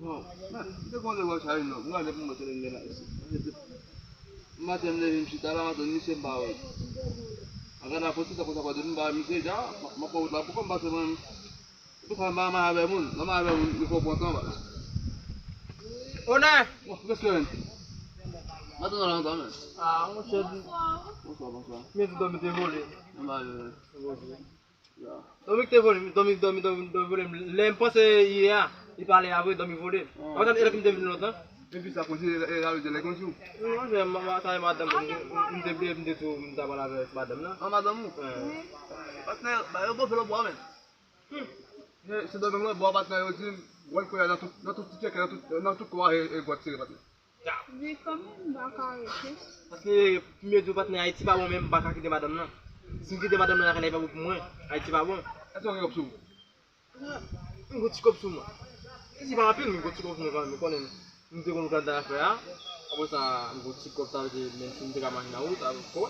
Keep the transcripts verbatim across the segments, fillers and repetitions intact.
Bon, men, m te konn lè wè sa, non. M gade pou m wè tèlè m gen la isi. Maten, m leve, m chita la, m ap tann misye, m pa wè. M gade apoti sa konsa, pa de m pa wè misye, ja, m ap pran wout la, poukò m pase mwen menm? Poukò m pa mare avè moun? Lè w mare avè moun, li fè w pran tan, baz. Onè! Bon, respè, men. M atann w la lontan, men. Ah, monchè. Bonswa, bonswa. Men ti dòmi te vole. Anba yo, men. Dòmi ki te vole, dòmi, dòmi, dòmi, dòmi vole. Lè m panse yè a, li pale avre, dòmi vole. Mwen tann elè ki m te vin lontan. Epi sa konsi, e, e, e, lè konsi ou? Non, se ma, ma, sa e madanm mwen. M, m, m te bliye, m te tou, m ta pale avèk madanm nan. An madanm ou? Wi. Patnè, ba yo gonfle lòt bò a, men. Hmm. Se, se dòmi lòt bò a, patnè, yo di, wè l kounye a nan tout, nan tout ti tchèkè, nan tout, nan tout kò a, e, e gwòt tire, patnè. Men kanmenm, m pa ka rete. Paske, premye di w patnè, Ayiti pa bon, men m pa ka kite madanm nan. Si m kite madanm nan lakay la, e pa bon pou mwen. Ayiti pa bon. Èske w gen kòb sou ou? M gon ti kòb sou mwen. Si pa anpil, men m gon ti kòb sou mwen kanmenm, ou konnen. M te konn gad afè a. Apre sa, m gon ti kòb, sa vle di, menm si m te ka mache nan wout, a, kò.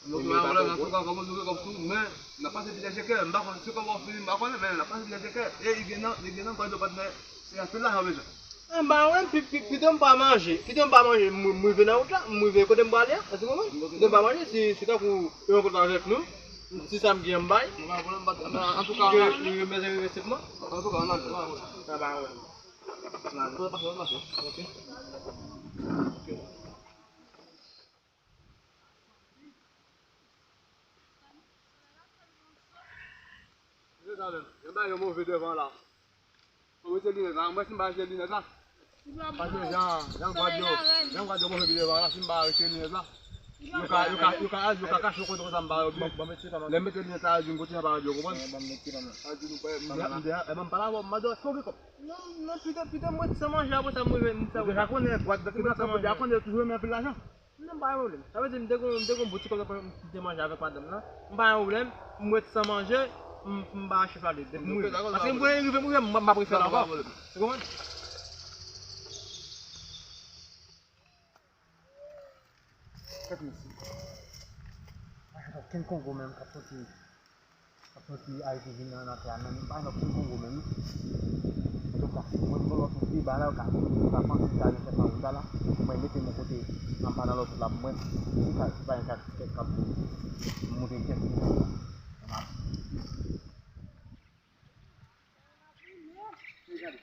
Non, men pa pwoblèm, antouka, kòm nou gen kòb sou, men n ap pase pita tchèkè, m pa konn si kòman w fini, m pa konnen, men n ap pase pita tchèkè. E li gen nan, li gen nan kòd yo patnè, se anpil lajan w bezwen. E m pa wè, pi, pi, pito m pa manje, pito m pa manje, m, m rive nan wout la, m rive kote m prale a, èske w konprann? Pito m pa manje, si, si tankou yo rankontre avèk nou, si sa m gen an m bay. Antouka, li, li, li, li, antouka, ann ale. Sa pa wè. Ann ale. Pase, pase, pase. Ok. Se sa menm. Yo bay yon move devan la. Fò mete linèt la. Mwen si m pa mete linèt la. Paske jan, jan gwad yo, jan gwad yo move pi devan la, si m pa mete linèt la. Yo ka, yo ka, yo ka, yo ka kache yon kote konsa m pa wè yo byen. Lè m mete linèt la, yo di m kote m pa wè yo, konprann? Sa di nou pa, m, m, m, m pa la, m pa dwe fè yon kòb. Non, non, pito, pito m ret san manje apre sa m rive, m fè. Ou deja konnen, gwad, depi nan tan, ou deja konnen, yo toujou renmen anpil lajan. Non, pa gen pwoblèm. Sa vle di, m te gon, m te gon bon ti kòb m te manje avèk madanm nan. M pa gen pwoblèm. M ret san manje, m, m ba chèf la li. Depi m rive. Paske m konnen rive, m rive, m, m ap refè l ankò. Ou konprann? Gad mesye. Pa gen okenn Kongo menm k ap soti. Ap soti Ayiti vin nan, nan tè a, men m pa nan pwen Kongo menm. Antouka, mwen m lòt wout li, ba la, yo ka, yo ka panse sa, yo fè sa wout la, la. Mwen mete mwen kote, nan pa nan lòt wout la, mwen, si ka, si pa yon ka, ka, ka, monte kèk moun la. Gade.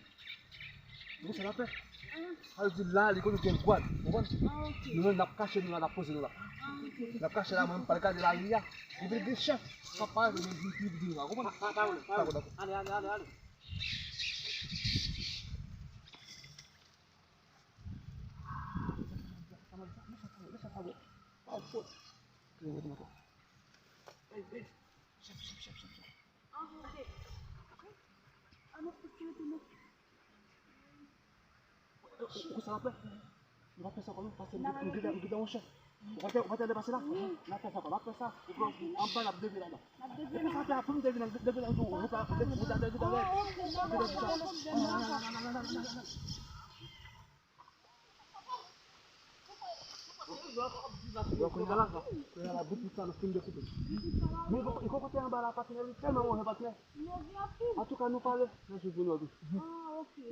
Nou sa n ap fè? Sa vle di la, li kote gen gwad, ou konprann? Ah, ok. Nou menm, n ap kache nou la, n ap poze nou la. Ah, ok. N ap kache la, mwen, m pral gade lari a. Epi gen chèf k ap parèt, men li, li, li, li, ou konprann? Pa, pa, pa, pa, pa, pa, ale, ale, ale, ale. Hey, hey. Chèf, chèf, chèf, chèf, chèf. Ou, ou, ou sa w ap fè? Nou pa fè sa ankò non, paske m gen, m gen yon chèf. Ou pa te, ou pa te depase la? N ap fè sa ankò, n ap fè sa. Epi anba n ap devye ladan. Depi sa fè a pou m devye nan, devye nan wout la, wout la, devye nan. Yo, kounye a la, kounye a la, bout pis la, nou fin dekoupe. Men, li poko te anba la, patnè, li tèlman move, patnè. Antouka, nou pale, nan jou vini, wi.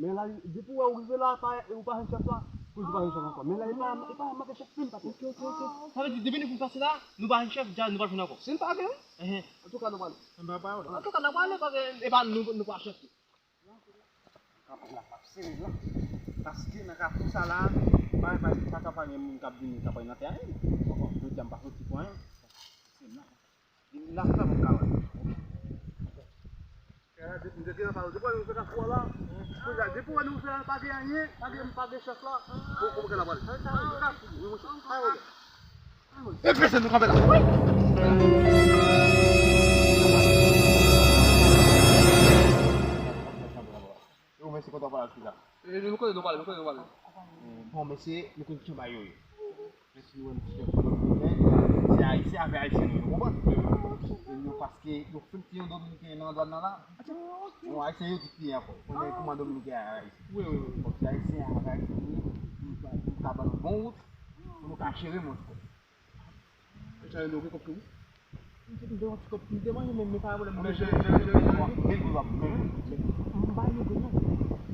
Men la, depi w wè ou rive la, pa, ou pa jwenn chèf la, pou di pa jwenn chèf ankò. Men la, li pa, li pa manke chèf menm, patnè. Ok, ok, ok. Sa vle di, depi nou fin pase la, nou pa jwenn chèf, dja nou pa jwenn ankò. Si n pa gen, wi. Antouka, nou pale. Antouka, n ap pale, paske e pa nou, nou pa chèf. Kanpe la, m ap sere la. Paske nan kafou sa la, pa, pa, pa ka pa gen moun k ap vini, k ap nan tè a. Bon, jodi a m pa soti pou anyen. Se m la. Vin la, sa m ka wè. Depi m te gen nan pale, depi nou fè kafou a la, depi wè nou fè pa gen anyen, pa gen, pa gen chèf la, pou, pou mwen ka la pale. Wi, monchè. E pèsonn nou kanpe la. Wi. Yo, men se kontan pale ak fi la. E, nou konnen nou pale, nou konnen nou pale. Bon, mesye, nou konn ki bagay yo ye. Mesye, nou wè nou ti fè pwoblèm, se Ayisyen avè Ayisyen nou, nou konprann? E nou, paske nou fin tiye yon Dominiken nan dwàn nan la. Bon, Ayisyen yo di tiye ankò. Konnen kòman Dominiken a Ayisyen. Wi, wi, wi. Bon, se Ayisyen avè Ayisyen nou ye, nou ka, nou ka ban nou bon wout, pou nou ka jere moun ankò. Sa yo, nou gen kòb tou. M te, m te yon ti kòb, m te manje, men, men pa pwoblèm. Men jere, jere, jere, jere. Gen gwo, men. M pa gen gwo, non.